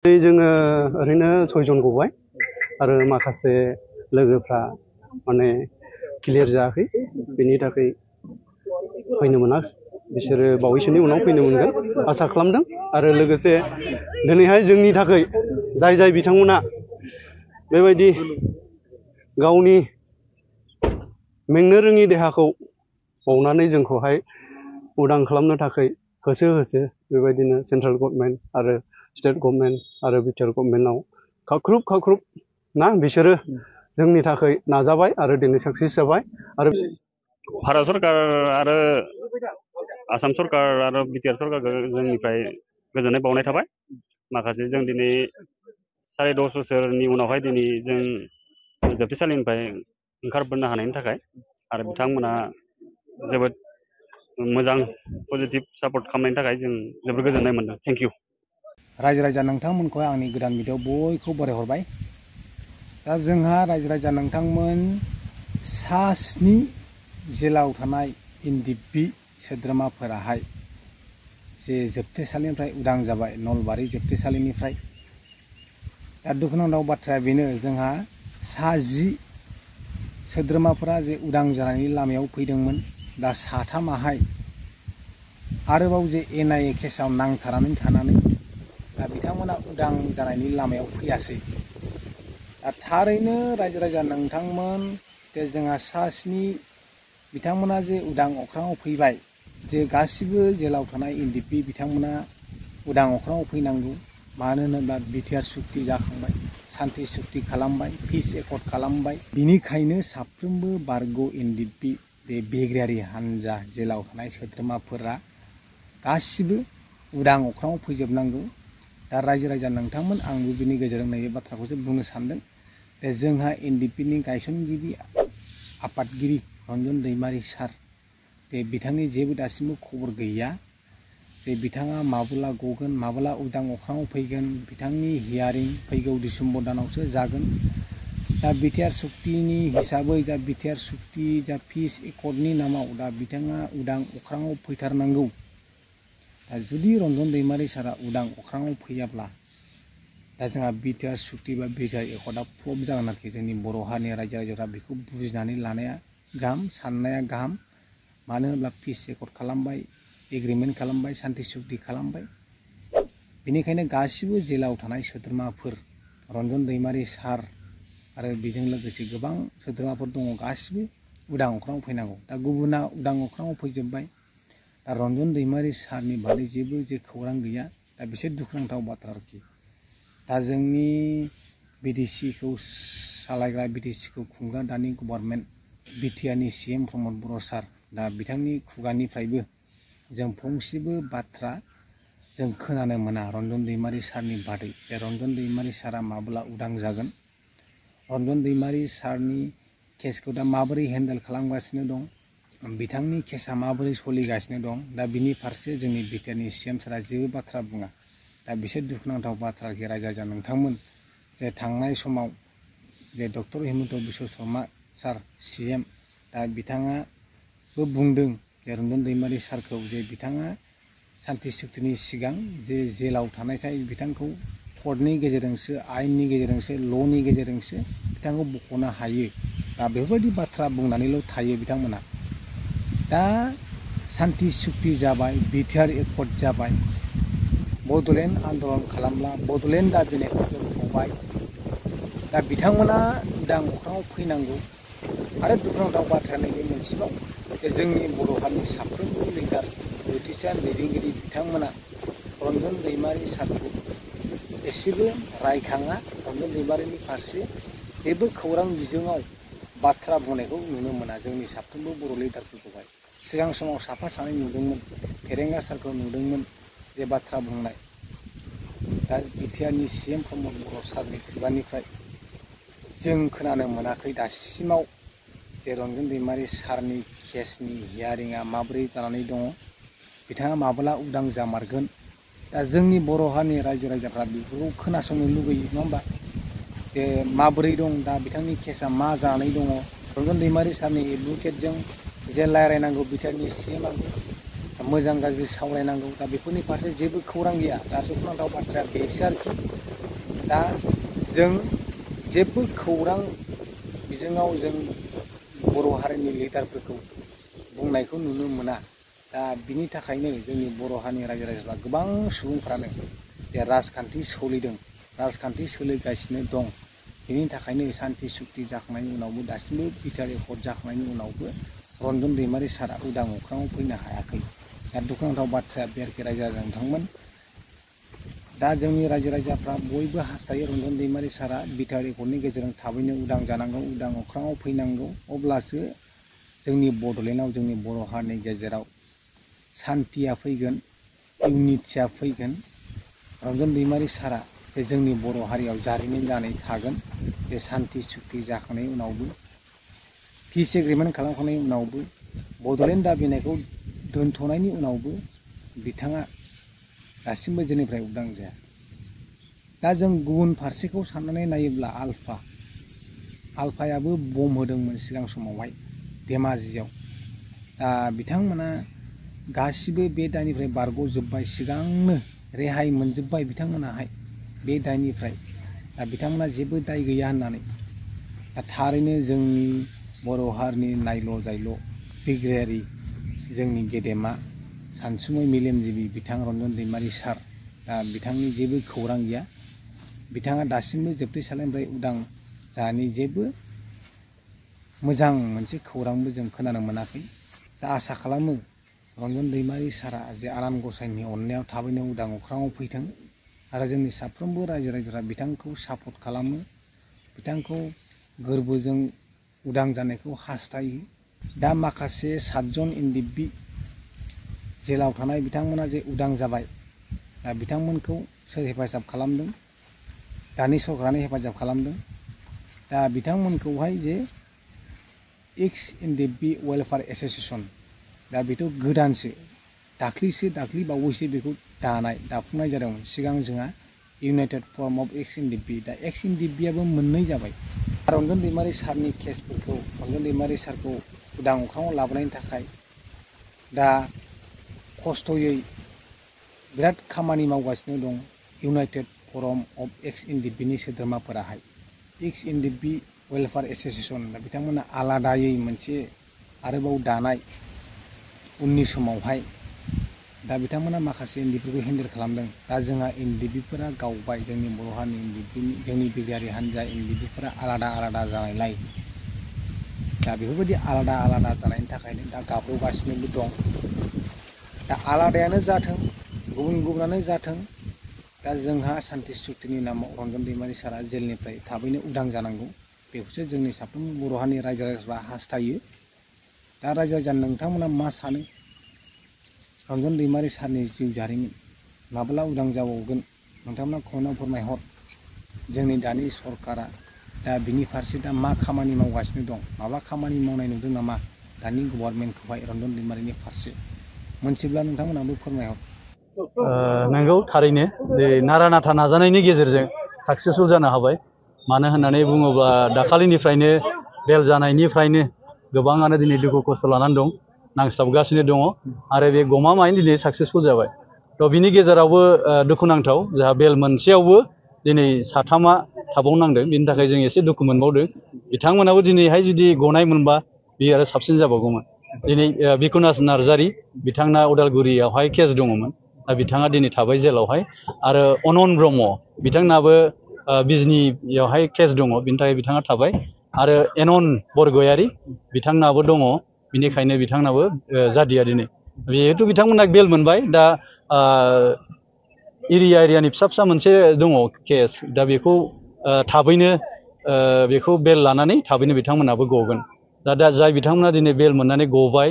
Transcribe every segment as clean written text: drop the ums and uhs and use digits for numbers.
जोङो ओरैनो 6 जन गबाय आरो माखासे लोगोफ्रा माने क्लियार जायाखै बेनि थाखाय फैनो मोनाखै बिसोरो बावैसोनि उनाव फैनो मोनगोन आसा खालामदों आरो लोगोसे दिनैहाय जोंनि थाखाय जाय बिथांमोना बेबायदि गावनि मेंनो रोङि देहाखौ बावनानै जोंखौहाय उदां खालामनो थाखाय होसो बेबायदिनो सेन्ट्रेल गभर्नमेन्ट आरो स्टेट गभर्नमेन्ट आरो बिटिआर गभर्नमेन्टआव खाख्रुब ना बिसोरो जोंनि थाखाय नाजाबाय आरो दिनै साक्सेस जाबाय आरो भारत सरकार आरो आसाम सरकार आरो बिटिआर सरकारखौ जोंनिफ्राय गोजोननाय बावनाय थाबाय माखासे जों दिनै 10.5 बोसोरनि उनावहाय दिनै जों जोबथेसालिनिफ्राय ओंखारबोनो हानायनि थाखाय आरो बिथांमोना जोबोद मोजां पजिटिभ सापर्ट खालामनायनि थाखाय जों जोबोद गोजोननाय मोनदों थेंक इउ रायजो राजा नोंथांमोनखौ आंनि गोदान भिडिअ बयखौ बरायहरबाय दा जोंहा रायजो राजा नोंथांमोन 7 जेलाव थानाय एनडिपिबि सोद्रोमाफोराहाय जे जोबथेसालिनिफ्राय उदां जाबाय नलबारि जोबथेसालिनिफ्राय दा दुखुनांथाव बाथ्राया बेनो जोंहा 10 सोद्रोमाफोरा जे उदां जानायनि लामायाव फैदोंमोन दा 3आहाय आरोबाव जे एनआइए केसआव नांथानानै थानानै दा बिथांमोना उदां जानायनि लामायाव फैयासै दा थारैनो रायजो राजा नोंथांमोन जे जोंहा 7 बिथांमोना जे उदां अख्राङाव फैबाय जे गासिबो जेलाव थानाय एनडिपिबि बिथांमोना उदां अख्राङाव फैनांगौ मानो होनोब्ला बिटिआर सुक्ति जाखांबाय शान्ति सुक्ति खालामबाय पिस एकर्ड खालामबाय बिनिखायनो साफ्रोमबो बारग' एनडिपिबि बे बिग्रायारि हान्जा जेलाव थानाय सोद्रोमाफोरा गासिबो उदां अख्राङाव फैजोबनांगौ दा रायजो राजा नोंथांमोन आंबो बिनि गेजेरजों नैबे बाथ्राखौसो बुंनो सानदों जे जोंहा एनडिपिबिनि गायसनगिरि आफादगिरि रन्जन दैमारि सार बे बिथांनि जेबो दासिमबो खबर गैया जे बिथाङा माब्ला गगोन माब्ला उदां अख्राङाव फैगोन बिथांनि हियारिं फैगौ डिसेम्बर दानावसो जागोन दा बिटिआर सुक्तिनि हिसाबै जा बिटिआर सुक्ति जा पिस एकर्डनि नामाव दा बिथाङा उदां अख्राङाव फैथारनांगौ दा जुदि रन्जन दैमारि सारा उदां अख्राङाव फैयाब्ला दा जोंहा बिटिआर सुक्ति बा बिटिआर एकर्डआ फ्लप जागोन आरोखि जोंनि बर' हारिनि रायजो राजाफ्रा बेखौ बुजिनानै लानाया गाहाम साननाया गाहाम मानो होनब्ला पिस एकर्ड खालामबाय एग्रिमेन्ट खालामबाय शान्ति सुक्ति खालामबाय बेनिखायनो गासिबो जेलाव थानाय सोद्रोमाफोर रन्जन दैमारि सार आरो बेजों लोगोसे गोबां सोद्रोमाफोर दङ गासिबो उदां अख्राङाव फैनांगौ दा गुबुना उदां अख्राङाव फैजोब्बाय दा रन्जन दैमारि सारनि बादै जेबो जे खौरां गैया दा बिसोर दुखुनांथाव बाथ्रा आरोखि दा जोंनि बिटिसिखौ सालायग्रा बिटिसिखौ खुंग्रा दानि गभर्नमेन्ट बिटिआरनि सिएम प्रमद बर' सार दा बिथांनि खुगानिफ्रायबो जों फंसेबो बाथ्रा जों खोनानो मोना रन्जन दैमारि सारनि बादै जे रन्जन दैमारि सारा माब्ला उदां जागोन रन्जन दैमारि सारनि केसखौ दा माबोरै हेन्डेल खालामगासिनो दं बिथांनि केसा माबोरै सोलिगासिनो दं दा बिनि फारसे जोंनि बिटिआरनि सिएम सारा जेबो बाथ्रा बुङा दा बिसोर दुखुनांथाव बाथ्रा रायजो राजा नोंथांमोन जे थांनाय समाव जे डक्टर हिमन्त बिश्व शर्मा सार सिएम दा बिथाङाबो बुंदों जे रन्जन दैमारि सारखौ जे बिथाङा शान्ति सुक्तिनि सिगां जे जेलाव थानायखाय बिथांखौ कर्टनि गेजेरजोंसो आयेननि गेजेरजोंसो ल'नि गेजेरजोंसो बिथांखौ बख'नो हायो दा बेफोरबायदि बाथ्रा बुंनानैल' थायो बिथांमोना दा शान्ति सुक्ति जाबाय बिटिआर एकर्ड जाबाय बड'लेण्ड आन्दलन खालामब्ला बड'लेण्ड दाबिनायखौ दोनथ'बाय दा बिथांमोना उदां अख्राङाव फैनांगौ आरो दुखुनांथाव बाथ्राया नैबे मोनसेबाव जे जोंनि बर' हारिनि साफ्रोमबो लिडार पलिटिसियान दैदेनगिरि बिथांमोना रन्जन दैमारि सारखौ एसेबो रायखाङा रन्जन दैमारिनि फारसे जेबो खौरां बिजोङाव बाथ्रा बुंनायखौ नुनो मोना जोंनि साफ्रोमबो बर' लिडारफोरखौहाय सिगां समाव साफा सानै नुदोंमोन फेरेंगा सारखौ नुदोंमोन जे बाथ्रा बुंनाय दा बिटिआरनि सिएम प्रमद बर' सारनि खुगानिफ्राय जों खोनानो मोनाखै दासिमाव जे रन्जन दैमारि सारनि केसनि हियारिंआ माबोरै जानानै दङ बिथाङा माब्ला उदां जामारगोन दा जोंनि बर' हारिनि रायजो राजाफ्रा बेफोरखौ खोनासंनो लुगैयो नङा होमबा जे माबोरै दं दा बिथांनि केसा मा जानानै दङ रन्जन दैमारि सारनि एडभकेटजों जे रायलायनांगौ बिटिआरनि सिएमआबो मोजां गाज्रि सावरायनांगौ दा बेफोरनि फारसे जेबो खौरां गैया दा दुखुनांथाव बाथ्राया बेसो आरोखि दा जों जेबो खौरां बिजोङाव जों बर' हारिनि लिडारफोरखौ बुंनायखौ नुनो मोना दा बिनि थाखायनो जोंनि बर' हारिनि रायजो राजाफ्रा गोबां सुबुंफ्रानो जे राजखान्थि सोलिदों राजखान्थि सोलिगासिनो दं बिनि थाखायनो सान्थि सुक्ति जाखांनायनि उनावबो दासिमबो बिटिआर एकर्ड जाखांनायनि उनावबो रन्जन दैमारि सारा उदां अख्राङाव फैनो हायाखै दा दुखुनांथाव बाथ्राया बे आरोखि रायजो राजा नोंथांमोन दा जोंनि रायजो राजाफ्रा बयबो हास्थायो रन्जन दैमारि सारा बिटिआर एकर्डनि गेजेरजों थाबैनो उदां जानांगौ उदां अख्राङाव फैनांगौ अब्लासो जोंनि बड'लेण्डआव जोंनि बर' हारिनि गेजेराव सान्थिया फैगोन इउनिटिया फैगोन रन्जन दैमारि सारा जे जोंनि बर' हारियाव जारिमिन जानानै थागोन जे सान्थि सुक्ति जाखांनायनि उनावबो पिस एग्रिमेन्ट खालामखांनायनि उनावबो बड'लेण्ड दाबिनायखौ दोनथ'नायनि उनावबो बिथाङा दासिमबो जोंनिफ्राय उदां जाया दा जों गुबुन फारसेखौ साननानै नायोब्ला आल्फायाबो बम होदोंमोन सिगां समावहाय धेमाजियाव दा बिथांमोना गासिबो बे दायनिफ्राय बारग'जोब्बाय सिगांनो रेहाय मोनजोब्बाय बिथांमोनाहाय बे दायनिफ्राय दा बिथांमोना जेबो दाय गैया होननानै दा थारैनो जोंनि बर' हारिनि नायल' जायल' बिग्रायारि जोंनि गेदेमा सानसुमै मेलेमजिबि बिथां रन्जन दैमारि सार दा बिथांनि जेबो खौरां गैया बिथाङा दासिमबो जोबथेसालिनिफ्राय उदां जानानै जेबो मोजां मोनसे खौरांबो जों खोनानो मोनाखै दा आसा खालामो रन्जन दैमारि सारा जे आनान गसाइनि अननायाव थाबैनो उदां अख्राङाव फैथों आरो जोंनि साफ्रोमबो रायजो राजाफ्रा बिथांखौ सापर्ट खालामो बिथांखौ गोरबोजों उदां जानायखौ हास्थायो दा माखासे 7 जन एनडिएफबि जेलाव थानाय बिथांमोना जे उदां जाबाय दा बिथांमोनखौ सोर हेफाजाब खालामदों दानि सरकारानो हेफाजाब खालामदों दा बिथांमोनखौहाय जे एक्स एनडिएफबि वेलफेयार एस'सिएशन दा बेथ' गोदानसो दाख्लै बावैसो बेखौ दाफुंनाय जादोंमोन सिगां जोंहा United forum of X NDFB दा एक्स एनडिएफबिआबो मोननै जाबाय रन्जन दैमारि सारनि केसफोरखौ रन्जन दैमारि सारखौ उदां अख्राङाव लाबोनायनि थाखाय दा खस्थ'यै बिराद खामानि मावगासिनो दं इउनाइटेड फराम अफ एक्स एनडिएफबिनि सोद्रोमाफोराहाय एक्स एनडिएफबि वेलफेयार एस'सिएशन दा बिथांमोना आलादायै मोनसे आरोबाव दानाय उननि समावहाय दा बिथांमोना माखासे एनडिएफबिफोरखौ हेन्डेल खालामदों दा जोंहा एनडिएफबिफोरा गावबाय जोंनि बर' हारिनि एनडिएफबिनि जोंनि बिग्रायारि हान्जा एनडिएफबिफोरा आलादा जानायलाय दा बेफोरबायदि आलादा जानायनि थाखायनो दा गाब्र'गासिनोबो दं दा आलादायानो जाथों गुबुनानो जाथों दा जोंहा सान्थि सुक्तिनि नामाव रन्जन दैमारि सारा जेलनिफ्राय थाबैनो उदां जानांगौ बेखौसो जोंनि साफ्रोमबो बर' हारिनि रायजो राजाफ्रा हास्थायो दा रायजो राजा नोंथांमोना मा सानो रन्जन दैमारि सारनि जिउ जारिमिन माब्ला उदां जाबावगोन नोंथांमोना कमेन्टआव फोरमायहर जोंनि दानि सरकारा दा बिनि फारसे दा मा खामानि मावगासिनो दं माबा खामानि मावनाय नुदों नामा दानि गभर्नमेन्टखौहाय रन्जन दैमारिनि फारसे मोनथिब्ला नोंथांमोनाबो फोरमायहर नंगौ थारैनो बे नारा नाथा नाजानायनि गेजेरजों साक्सेसफुल जानो हाबाय मानो होननानै बुङोब्ला दाखालिनिफ्रायनो बेल जानायनिफ्रायनो गोबाङानो दिनै दुखु खस्थ' लानानै दं नांस्लाबगासिनो दङ आरो बे गमामायैनो दिनै साक्सेसफुल जाबाय थ' बिनि गेजेरावबो दुखुनांथाव जोंहा बेल मोनसेयावबो दिनै 3 थाबावनांदों बिनि थाखाय जों एसे दुखु मोनबावदों बिथांमोनाबो दिनैहाय जुदि गनाय मोनबा बियो आरो साबसिन जाबावगौमोन दिनै बिकुनास नार्जारि बिथांना उदालगुरियावहाय केस दङमोन दा बिथाङा दिनै थाबाय जेलावहाय आरो अनन ब्रह्म बिथांनाबो बिजनीयावहाय केस दङ बिनि थाखाय बिथाङा थाबाय आरो एनन बरगयारि बिथांनाबो दङ बिनिखायनो बिथांनाबो जादिया दिनै जिहेतु बिथांमोना बेल मोनबाय दा एरियानि फिसा मोनसे दङ केस दा बेखौ थाबैनो बेखौ बेल लानानै थाबैनो बिथांमोनाबो गगोन दा जाय बिथांमोना दिनै बेल मोननानै गबाय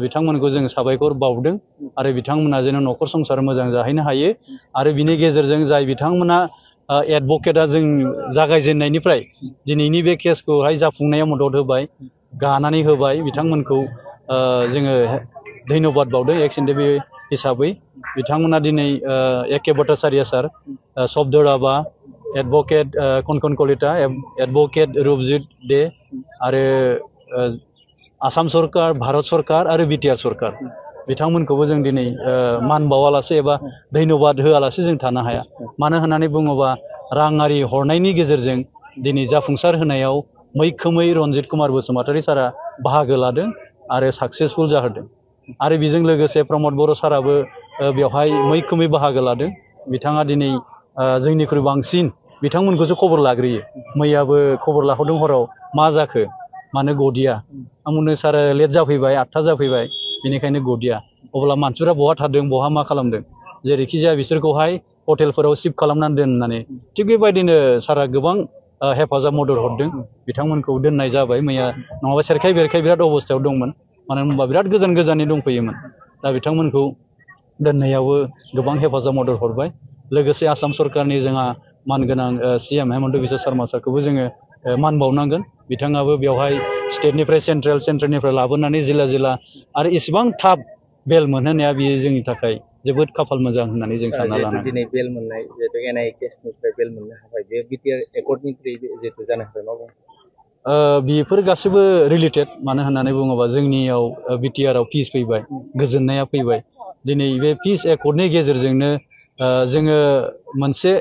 बिथांमोनखौ जों साबायखर बावदों आरो बिथांमोना जेन न'खर संसार मोजां जाहैनो हायो आरो बिनि गेजेरजों जाय बिथांमोना एडभकेटआ जों जागायजेननायनिफ्राय दिनैनि बे केसखौहाय जाफुंनायाव मदद होबाय गानानै होबाय बिथांमोनखौ जोङो धन्यबाद बावदों एक्स एनडिएफबि हिसाबै बिथांमोना दिनै एके भट्टाचार्य सार शब्द राभा एडभकेट कनकन कलिता एडभकेट रुपजित दे आरो आसाम सरकार भारत सरकार आरो बिटिआर सरकार बिथांमोनखौबो जों दिनै मान बावालासे एबा धन्यबाद होआलासे जों थानो हाया। मानो होननानै बुङोबा राङारि हरनायनि गेजेरजों दिनै जाफुंसार होनायाव मैखोमै रन्जित कुमार बसुमतारी सारा बाहागो लादों आरो साक्सेसफुल जाहोदों। आरो बेजों लोगोसे प्रमद बर' साराबो बेवहाय मैखोमै बाहागो लादों। बिथाङा दिनै जोंनिख्रुइ बांसिन बिथांमोनखौसो खबर लाग्रोयो। मैयाबो खबर लाहरदों हराव मा जाखो मानो गदिया। आं बुंदों सार लेट जाफैबाय 8था जाफैबाय बेनिखायनो गदिया। अब्ला मानसिफोरा बहा थादों बहा मा खालामदों जेरैखि जाया बिसोरखौहाय हटेलफोराव शिफ्ट खालामनानै दोन होननानै। थिग बेबायदिनो सारा गोबां हेफाजाब मदद हरदों। बिथांमोनखौ दोननाय जाबाय मैया, नङाबा सेरखाय बेरखाय बिराद अबस्थायाव दंमोन। मानो होनबा बिराद गोजान गोजाननि दंफैयोमोन। दा बिथांमोनखौ दोननायावबो गोबां हेफाजाब मदद हरबाय। लोगोसे आसाम सरकारनि जोंहा मानगोनां CM हेमन्त बिश्व शर्मा सारखौबो जोङो मान बावनांगोन। बिथाङाबो बेवहाय स्टेटनिफ्राय सेन्ट्रेलनिफ्राय लाबोनानै जिल्ला आरो इसेबां थाब बेल मोनहोनाया बियो जोंनि थाखाय जोबोद खाफाल मोजां होननानै जों सानना लानांगोन। दिनै बेल मोननाय जिहेतु NIA केसनिफ्राय बेल मोननो हाबाय, बे BTR एकर्डनिफ्राय जिहेतु जानो हाबाय मा बुङो? बेफोर गासैबो रिलेटेड। मानो होननानै बुङोबा जोंनियाव BTR आव पिस फैबाय, गोजोननाया फैबाय। दिनै बे पिस एकर्डनि गेजेरजोंनो जोङो मोनसे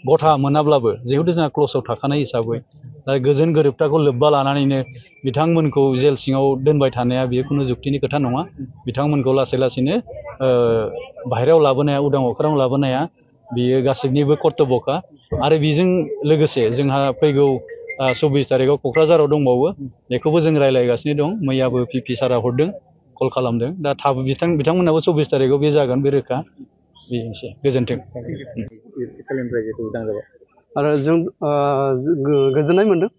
गथा मोनाब्लाबो जिहेतु जोंहा क्लसाव थाखानाय हिसाबै दा गोजोन गोरोबथाखौ लोब्बा लानानैनो बिथांमोनखौ जेल सिङाव दोनबाय थानाया बेयो खुनु जुक्तिनि खोथा नङा। बिथांमोनखौ लासै लासैनो बाहेरायाव लाबोनाया, उदां अख्राङाव लाबोनाया बियो गासिबनिबो कर्तब्यखा। आरो बेजों लोगोसे जोंहा फैगौ 24 तारिखआव क'क्राझाराव दंबावो। बेखौबो जों रायज्लायगासिनो दं। मैयाबो PP सारा हरदों, कल खालामदों। दा थाब बिथांमोनाबो 24 तारिखआव बे जागोन, बे रोखा। बेनोसै, गोजोन्थों। आरो जों गोजोननाय मोन्दों,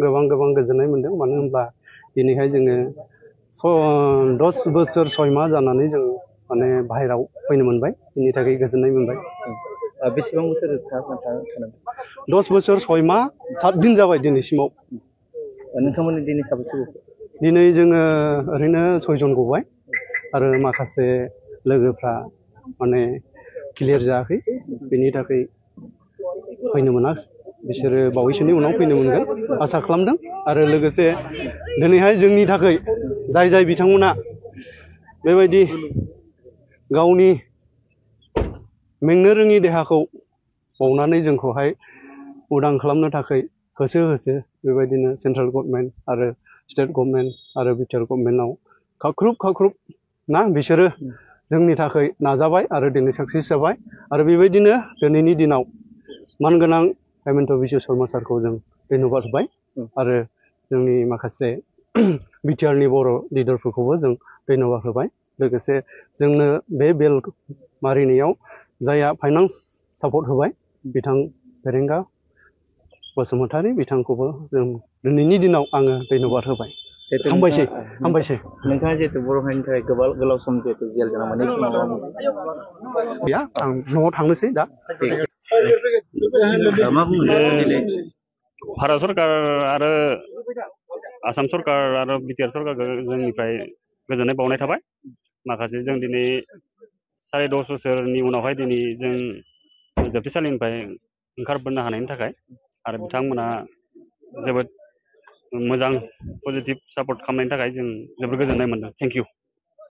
गोबां गोजोननाय मोन्दों। मानो होनब्ला दिनैहाय जोङो 10 बोसोर 6 माह जानानै जों माने बाहेरायाव फैनो मोनबाय। बिनि थाखाय गोजोननाय मोनबाय। बेसेबां बोसोर थानांगौ? 10 बोसोर 6 माह 7 दिन जाबाय दिनैसिमाव। नोंथांमोननि दिनै साबेसे? दिनै जोङो ओरैनो 6 जन गबाय आरो माखासे लोगोफ्रा माने क्लियार जायाखै। बेनि थाखाय फैनो मोनाखिसै। बिसोरो बावैसोनि उनाव फैनो मोनगोन आसा खालामदों। आरो लोगोसे दिनैहाय जोंनि थाखाय जाय बिथांमोना बेबायदि गावनि मेंनो रोङि देहाखौ बावनानै जोंखौहाय उदां खालामनो थाखाय होसो बेबायदिनो सेन्ट्रेल गभर्नमेन्ट आरो स्टेट गभर्नमेन्ट आरो BTR गभर्नमेन्टआव खाख्रुब ना बिसोरो जोंनि थाखाय नाजाबाय आरो दिनै साक्सेस जाबाय। आरो बेबायदिनो दिनैनि दिनाव मानगोनां हेमन्त बिश्व शर्मा सारखौ जों धन्यबाद होबाय। आरो जोंनि माखासे BTRनि बर' लिडारफोरखौबो जों धन्यबाद होबाय। लोगोसे जोंनो बे बेल मारिनायाव जायहा फाइनान्स सापर्ट होबाय बिथां फेरेंगा बसुमतारी, बिथांखौबो जों दिनैनि दिनाव आङो धन्यबाद होबाय। हामबायसै। नोंथाङा जिहेतु बर' हारिनि थाखाय गोलाव सम जिहेतु जेल जानांबाय, गैया, आं न'आव थांनोसै दा। मा बुङो? भारत सरकार आरो आसाम सरकार आरो BTR सरकारखौ जोंनिफ्राय गोजोननाय बावनाय थाबाय। माखासे जों दिनै 10.5 बोसोरनि उनावहाय दिनै जों जोबथेसालिनिफ्राय ओंखारबोनो हानायनि थाखाय। आरो बिथांमोना जोबोद मोजां पजिटिभ सापर्ट खालामनायनि थाखाय जों जोबोद गोजोननाय मोन्दों। Thank you.